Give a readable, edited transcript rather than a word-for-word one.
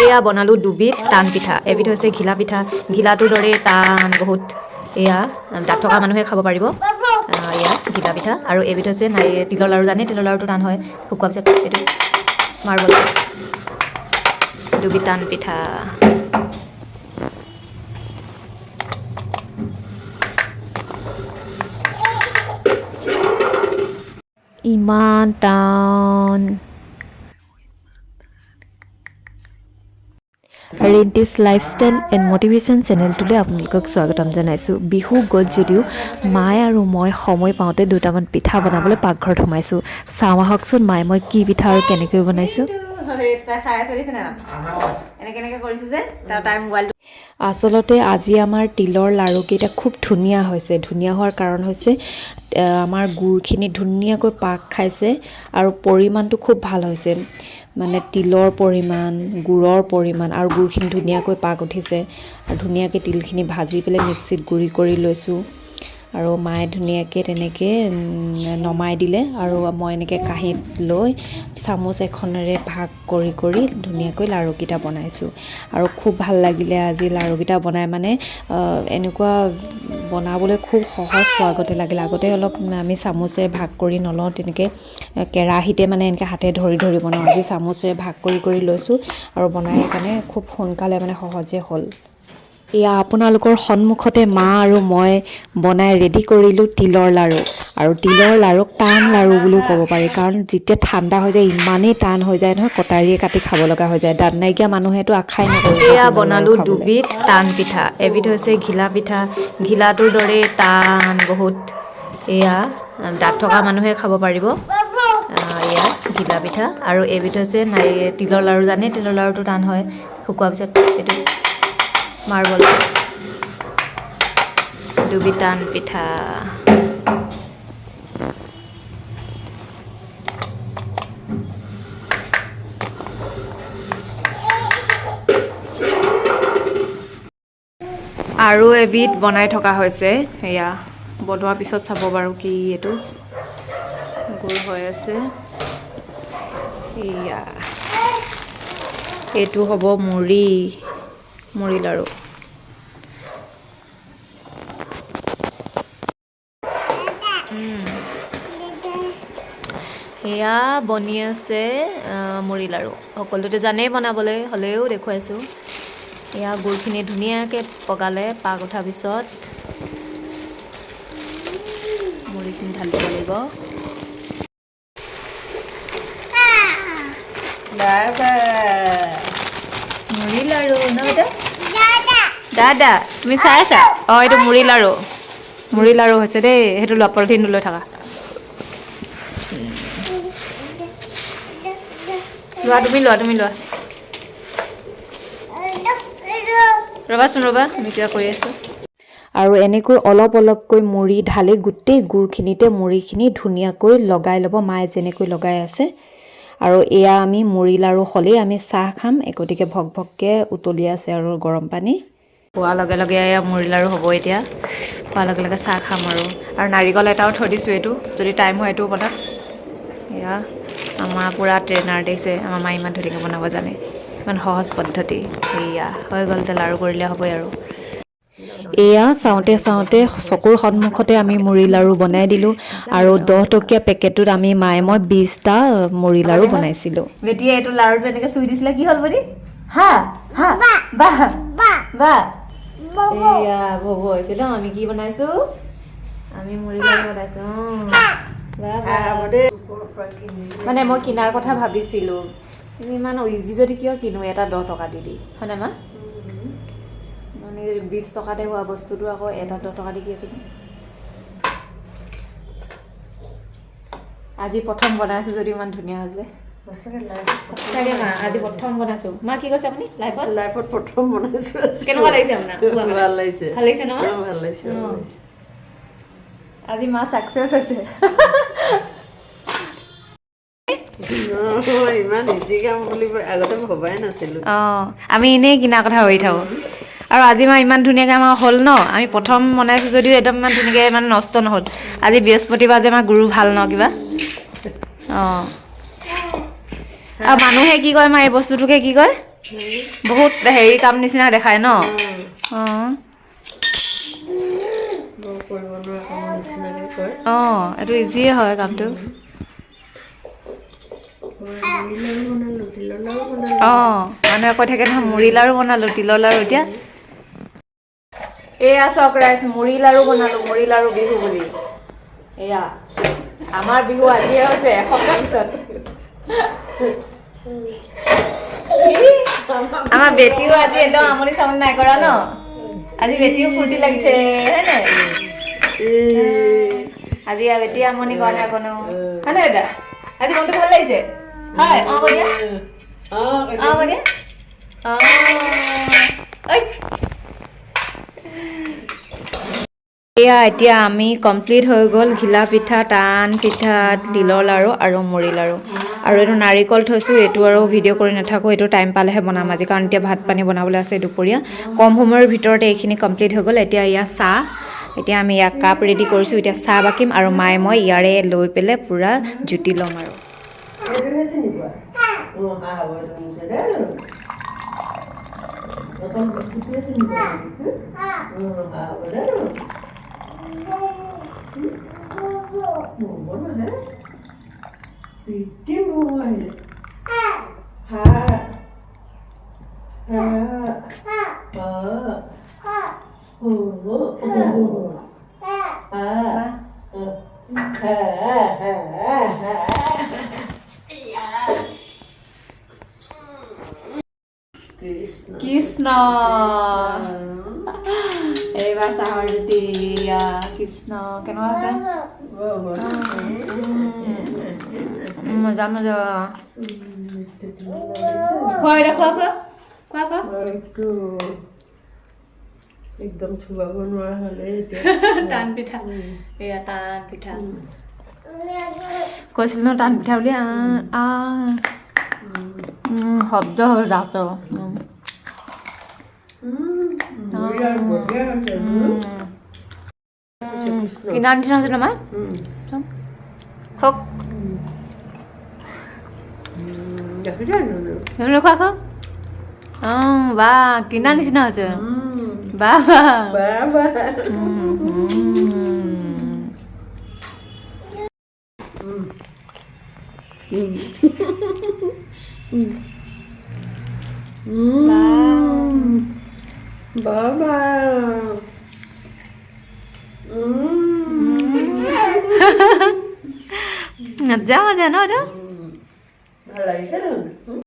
এয়া বনালোঁ দুবিধ টান পিঠা। এবিধ হৈছে ঘিলা পিঠা, ঘিলাটোৰ দৰে টান বহুত, এয়া দাঁত থকা মানুহে খাব পাৰিব। এয়া ঘিলা পিঠা। আৰু এবিধ হৈছে তিলৰ লাড়ু, জানে তিলৰ লাড়ুটো টান হয়, শুকোৱাৰ পিছত এইটো মাৰ্বল। দুবিধ টান পিঠা। ইমান টান। ৰিণ্টিছ লাইফষ্টাইল এণ্ড মটিভেশ্যন চেনেলটোলৈ আপোনালোকক স্বাগতম জনাইছোঁ। বিহু গ'ল যদিও মায়ে আৰু মই সময় পাওঁতে দুটামান পিঠা বনাবলৈ পাকঘৰত সোমাইছোঁ। চাওঁ আহকচোন মায়ে মই কি পিঠা আৰু কেনেকৈ বনাইছোঁ। চাই আছে দিছে এনেকৈ এনেকৈ কৰিছোঁ যে তাই মোবাইলটো। আচলতে আজি আমাৰ তিলৰ লাড়ুকেইটা খুব ধুনীয়া হৈছে। ধুনীয়া হোৱাৰ কাৰণ হৈছে আমাৰ গুড়খিনি ধুনীয়াকৈ পাক খাইছে আৰু পৰিমাণটো খুব ভাল হৈছে। মানে তিলৰ পৰিমাণ, গুড়ৰ পৰিমাণ আৰু গুড়খিনি ধুনীয়াকৈ পাক উঠিছে আৰু ধুনীয়াকৈ তিলখিনি ভাজি পেলাই মিক্সিত গুড়ি কৰি লৈছোঁ আৰু মায়ে ধুনীয়াকৈ তেনেকৈ নমাই দিলে আৰু মই এনেকৈ কাঁহীত লৈ চামুচ এখনেৰে ভাগ কৰি কৰি ধুনীয়াকৈ লাড়ুকেইটা বনাইছোঁ আৰু খুব ভাল লাগিলে আজি লাড়ুকেইটা বনাই। মানে এনেকুৱা বনাবলৈ খুব সহজ হোৱা আগতে লাগিলে। আগতে অলপ আমি চামুচেৰে ভাগ কৰি নলওঁ, তেনেকৈ কেৰাহীতে মানে এনেকৈ হাতে ধৰি ধৰি বনাওঁ। আজি চামুচেৰে ভাগ কৰি কৰি লৈছোঁ আৰু বনাই সেইকাৰণে খুব সোনকালে মানে সহজে হ'ল। এয়া আপোনালোকৰ সন্মুখতে মা আৰু মই বনাই ৰেডি কৰিলোঁ তিলৰ লাড়ু। আৰু তিলৰ লাড়ুক টান লাড়ু বুলিও ক'ব পাৰি, কাৰণ যেতিয়া ঠাণ্ডা হৈ যায় ইমানেই টান হৈ যায় নহয়, কটাৰীয়ে কাটি খাব লগা হৈ যায়। দাঁত নাইকিয়া মানুহেতো আশাই নকৰে এয়া তিলৰ লাড়ু বনালোঁ খাবলৈ। দুবিধ টান পিঠা। এবিধ হৈছে ঘিলা পিঠা, ঘিলাটোৰ দৰে টান বহুত, এয়া দাঁত থকা মানুহে খাব পাৰিব। এয়া ঘিলা পিঠা। আৰু এবিধ হৈছে তিলৰ লাড়ু, জানে তিলৰ লাড়ুটো টান হয়, শুকোৱাৰ পিছত এইটো মাৰ্বল। দুবিধ টান পিঠা। আৰু এবিধ বনাই থকা হৈছে, এয়া বনোৱাৰ পিছত চাব বাৰু কি এইটো গোল হৈ আছে। এয়া এইটো হ'ব মুড়ি, মুড়ি লাড়ু। এয়া বনি আছে মুড়ি লাড়ু। সকলোতে জানেই বনাবলৈ, হ'লেও দেখুৱাইছোঁ। এয়া গুড়খিনি ধুনীয়াকৈ পগালে, পাক উঠাৰ পিছত মুড়িখিনি ঢালি দিব লাগিব। মুড়ি লাড়ু ন বেটা? দাদা তুমি চাই আছা? অঁ, এইটো মুড়ি লাড়ু, মুড়ি লাড়ু হৈছে দেই। সেইটো লোৱা, পলিথিনটো লৈ থাকা, লোৱা তুমি, লোৱা তুমি, লোৱা। ৰ'বাচোন ৰ'বা, আমি কিবা কৰি আছোঁ। আৰু এনেকৈ অলপ অলপকৈ মুড়ি ঢালি গোটেই গুড়খিনিতে মুড়িখিনি ধুনীয়াকৈ লগাই ল'ব, মায়ে যেনেকৈ লগাই আছে। আৰু এয়া আমি মুড়ি লাড়ু হ'লেই আমি চাহ খাম, গতিকে ভক ভককৈ উতলি আছে আৰু গৰম পানী। খোৱাৰ লগে লগে এয়া মুড়ি লাড়ু হ'ব এতিয়া, খোৱাৰ লগে লগে চাহ খাম আৰু। আৰু নাৰিকল এটাও থৈ দিছোঁ, এইটো যদি টাইম হয় এইটোও বনাম। এয়া আমাৰ পূৰা ট্ৰেইনাৰ দেখিছে, আমাৰ মায়ে ইমান ধুনীয়াকৈ বনাব জানে, ইমান সহজ পদ্ধতি। এয়া হৈ গ'ল, এতিয়া লাড়ু কৰিলে হ'বই আৰু। এয়া চাওঁতে চাওঁতে চকুৰ সন্মুখতে আমি মুড়ি লাড়ু বনাই দিলোঁ আৰু 10 টকীয়া পেকেটটোত আমি মায়ে মই 20টা মুড়ি লাড়ু বনাইছিলোঁ। বেটিয়ে এইটো লাড়ুটো এনেকৈ চুই দিছিলে, কি হ'ল বডি? হা হা বা বা, এয়া ভব হৈছে ন। আমি কি বনাইছোঁ? আমি মুড়ি লাড়ু বনাইছোঁ। বা বা, মানে মই কিনাৰ কথা ভাবিছিলোঁ, কিন্তু ইমান ইজি যদি কিয় কিনো এটা 10 টকা দি দি, হয়নে মা? মানে 20 টকাতে হোৱা বস্তুটো আকৌ এটা 10 টকা দি কিয় কিনো? আজি প্ৰথম বনাইছোঁ যদিও ইমান ধুনীয়া হৈছে সঁচাকৈ মা। আজি প্ৰথম বনাইছোঁ। মা কি কৈছে আপুনি? লাইফত লাইফত প্ৰথম বনাইছোঁ। কেনেকুৱা লাগিছে আপোনাৰ? ভাল লাগিছে। ভাল লাগিছে ন মা? অ, ভাল লাগিছে, ভাল লাগিছে। আজি মা ছাকচেছ হৈছে। অ, ইমান ইজি কাম বুলি আগতে ভবাই নাছিলোঁ। অঁ, আমি এনেই কিনাৰ কথা ভাবি থাকোঁ আৰু আজি মা ইমান ধুনীয়াকৈ আমাৰ হ'ল ন। আমি প্ৰথম বনাইছোঁ যদিও একদম ইমান ধুনীয়াকৈ ইমান নষ্ট নহ'ল। আজি বৃহস্পতিবাৰ যে, আমাৰ গুৰু ভাল ন কিবা। অঁ। আৰু মানুহে কি কয় মা, এই বস্তুটোকে কি কয়, বহুত হেৰি কাম নিচিনা দেখায় ন? অঁ। বৰ কৰিব নোৱাৰা কাম নিচিনাকে কয়। অঁ, এইটো ইজিয়ে হয় কামটো। মই মুড়ি লাড়ু বনালোঁ, তিলৰ লাড়ু বনালোঁ। অঁ, মানুহে কৈ থাকে নহয়, মুড়ি লাড়ু বনালোঁ, তিলৰ লাড়ু। এতিয়া এয়া চাওক ৰাইজ, মুড়ি লাড়ু বনালোঁ, মুড়ি লাড়ু বিহু বুলি। এয়া আমাৰ বিহু আজিয়ে হৈছে এসপ্তাহ পিছত। আমাৰ বেটিও আজি একদম আমনি চামনি নাই কৰা ন? আজি বেটিও ফূৰ্তি লাগিছে, হয় নাই? আজি আৰু বেটিয়ে আমনি কৰা নাই অকণো, হয় নাই দেউতা? আজি মনটো ভাল লাগিছে হয়? অঁ কৈ দিয়া। অঁ। অঁ কৈ দিয়া। অঁ ঐ। এয়া এতিয়া আমি কমপ্লিট হৈ গ'ল ঘিলা পিঠা, টান পিঠা, তিলৰ লাড়ু আৰু মুড়ি লাড়ু। আৰু এইটো নাৰিকল থৈছোঁ, এইটো আৰু ভিডিঅ' কৰি নাথাকোঁ, এইটো টাইম পালেহে বনাম আজি, কাৰণ এতিয়া ভাত পানী বনাবলৈ আছে দুপৰীয়া। কম সময়ৰ ভিতৰতে এইখিনি কমপ্লিট হৈ গ'ল। এতিয়া ইয়াৰ চাহ, এতিয়া আমি ইয়াক কাপ ৰেডি কৰিছোঁ, এতিয়া চাহ বাকিম আৰু মায়ে মই ইয়াৰে লৈ পেলাই পূৰা জুতি ল'ম আৰু। এইটোহে চিনি পোৱা? অঁ, হা হ'ব, এইটো নিছে দেই। অকল বিস্কুটটোৱে চিনি পোৱা? অঁ, হা হ'ব দে। হ'ব নহয়, কৃত্ৰিম হ'ব আহিলে। হা হা হা হ'ব হা হা হা হা। কৃষ্ণ। কৃষ্ণ। এইবাৰ চাহৰ জুতি। কৃষ্ণ, কেনেকুৱা হৈছে? মজা মজা। খোৱা এতিয়া, খোৱা খোৱা খোৱা খোৱা। এইটো একদম চুবাব নোৱাৰা হ'লে এতিয়া। টান পিঠা, এয়া টান পিঠা কৈছিলো ন, টান পিঠা বুলি। আ শব্দ হ'ল দাঁতৰ। বিৰাট বঢ়িয়া হৈছে। কিনা নিচিনা হৈছে ন মা? খাওক। দেখিছা? খোৱা খোৱা। অঁ বা, কিনা নিচিনা হৈছে। বা বা। বা বা। বা বা। মজা মজা ন? ভাল লাগিছে দেখোন।